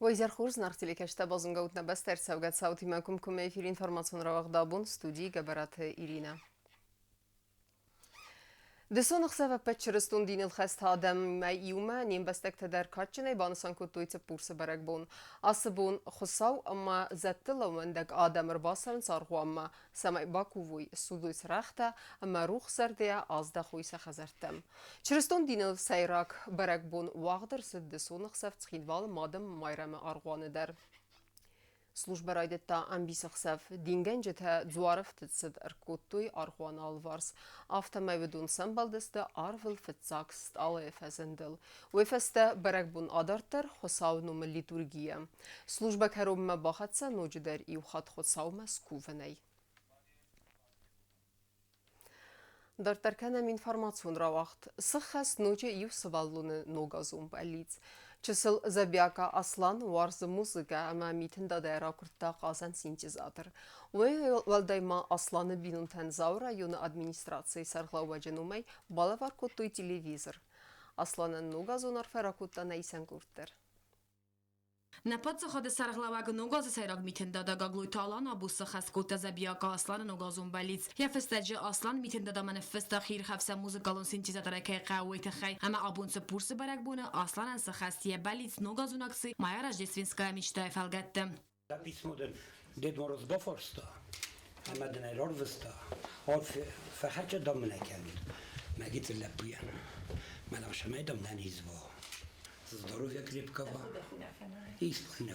Уӕ изӕр хорз, зынаргъ телекӕсджытӕ, базонгӕ ут нӕ бӕстӕ ӕрцӕугӕ цаутимӕ комкоммӕ эфиры информацион рауагъд абон, студийы Гӕбӕраты Иринӕ. Дысон ӕхсӕв ӕппӕт чырыстон диныл хӕст адӕмимӕ иумӕ не мбӕстӕгтӕ дӕр кадджынӕй банысан кодтой Цыппурсы бӕрӕгбон. Ацы бон Хуыцау ӕмӕ зӕдты лӕууӕндӕг адӕм ӕрбацӕуынц аргъуанмӕ, цӕмӕй бакувой, ссудзой цырӕгътӕ ӕмӕ рухсзӕрдӕйӕ аздӕхой сӕ хӕдзӕрттӕм. Чырыстон диныл сӕйраг бӕрӕгбон уагъд ӕрцыд дысон ӕхсӕв Цхинвалы Мады Майрӕмы аргъуаны дӕр. Службӕ райдыдта ӕмбисӕхсӕв. Дингӕнджытӕ дзуарӕфтыд цыд ӕркодтой аргъуаны алыварс. Афтӕмӕй уыдон сӕмбӕлдысты арвыл фыццаг стъалыйы фӕзындыл. Уый фӕстӕ бӕрӕгбон адарддӕр Хуыцауы номы литургийӕ. Службӕ кӕронмӕ бахӕццӕ ноджыдӕр иу хатт Хуыцаумӕ скувынӕй. Дарддӕр кӕнӕм информацион рауагъд. Сыххӕст ноджы иу сывӕллоны ногазон бӕллиц. Чысыл Забиака Аслан уарзы музыкӕ ӕмӕ Митын Дадайӕ ракуырдта хъазӕн синтезатор. Уый уӕлдай ма Асланы бинонтӕн Дзауы районы администрацийы сӕргълӕууӕджы номӕй балӕвар кодтой телевизор. Асланӕн ногазон арфӕ ракодта нӕ исӕн къорд дӕр. Нӕ паддзахады сӕргълӕууӕг ногазы сӕйраг митындада Гаглойты Алан абуцы хӕс кодта Забиакы Асланы ногазон бӕллиц. Йӕ фыстӕджы Аслан митындадамӕ ныффыста хиирхӕфсӕн музыкалон синтезаторӕй кӕй хъӕуы, уый тыххӕй, ӕмӕ абон Цыппурсы бӕрӕгбоны Асланӕн сыхӕст йӕ бӕллиц ногазон акци Моя рождественская мечта-йы фӕлгӕтты. Письмо дын Дед Мороз бафарста, ӕмӕ дын ӕй рарвыста. Фӕхӕццӕ дам мын ӕй кӕнут мӕ гыццыл лӕппуйӕн. Мӕнӕ цӕмӕй дам нӕ низ уа. Здоровья крепкого и спокойно.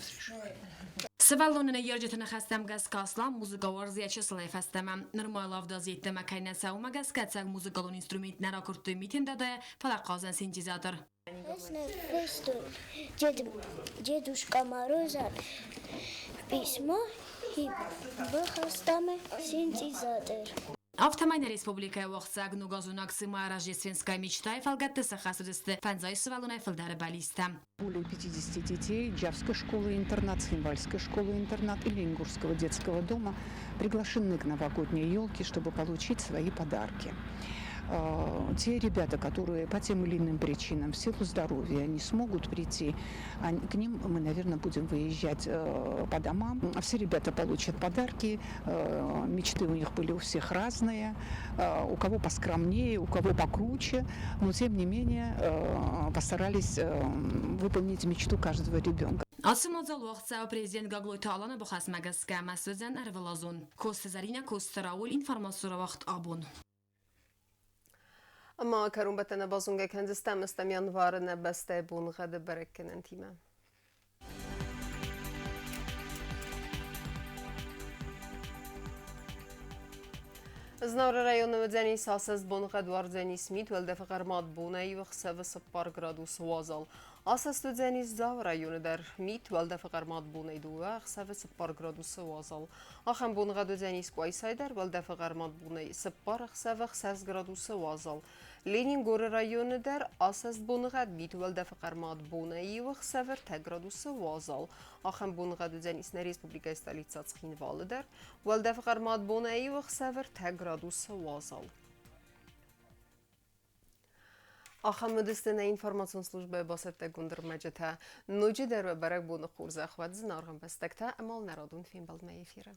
Сывӕллоны ныййарджыты ныхӕстӕм гӕсгӕ Аслан музыкӕ уарзы йӕ чысылӕй фӕстӕмӕ. Нырма лавдаз йеддӕмӕ кӕй нӕ цӕуы, уымӕ гӕсгӕ ӕцӕг музыкалон инструмент нӕ ракуырдтой Митин Дадайӕ, фӕлӕ хъазӕн синтезатор. Ныффыстон Дедушка Морозӕн письмо и бахастам синтезатор. Афтӕмӕй нӕ республикӕйы уагъдцӕуӕг ногазон акци «Моя рождественская мечта»-йы фӕлгӕтты сӕххӕст уыдзысты фӕндзай сывӕллонӕй фылдӕры баллисттӕ. Более 50 детей Джавской школы-интернат, Цхинвальской школы-интернат или Ингурского детского дома приглашены к новогодней елке, чтобы получить свои подарки. Те ребята, которые по тем или иным причинам, в силу здоровья не смогут прийти, к ним мы, наверное, будем выезжать по домам. Все ребята получат подарки, мечты у них были у всех разные, у кого поскромнее, у кого покруче, но тем не менее постарались выполнить мечту каждого ребенка. Ацы мадзал уагъд цӕуы президент Гаглойты Аланы бахӕсмӕ гӕсгӕ ӕмӕ суыдзӕн ӕрвылазон. Коцты Зӕринӕ, Коцты Рауль, информацион рауагъд абон. Ӕмӕ кӕронбӕттӕны базонгӕ кӕндзыстӕм ӕстӕм январы нӕ бӕстӕйы боныгъӕды бӕрӕггӕнӕнтимӕ. Знауыры районы уыдзӕнис асӕст боныгъӕд, уардзӕнис мит, уӕлдӕфы хъӕрмад бонӕй иу ӕхсӕвы 4 градусы уазал. Асӕст уыдзӕнис Дзауы районы дӕр. Мит, уӕлдӕфы хъӕрмад бонӕй дыууӕ ӕхсӕвы 4 градусы уазал. Ахӕм боныгъӕд уыдзӕнис Къуайсайы дӕр, уӕлдӕфы хъӕрмад бонӕй 4 ӕхсӕвы 6 градусы уазал. Ленингоры районы дӕр асӕст боныгъӕд мит, уӕлдӕфы хъӕрмад бонӕй иу ӕхсӕвы 3 градусы уазал. Ахӕм боныгъӕд уыдзӕнис нӕ республикӕйы столицӕ Цхинвалы дӕр. Уӕлдӕфы хъӕрмад бонӕй иу ӕхсӕвы 3 градусы уазал. Ахӕм уыдысты нӕ информацион службӕйы бацӕттӕгонд ӕрмӕджытӕ. Ноджыдӕр уӕ бӕрӕгбоны хорзӕх уӕд, зынаргъ ӕмбӕстӕгтӕ, ӕмӕ уыл нӕ радон фембӕлдмӕ эфиры.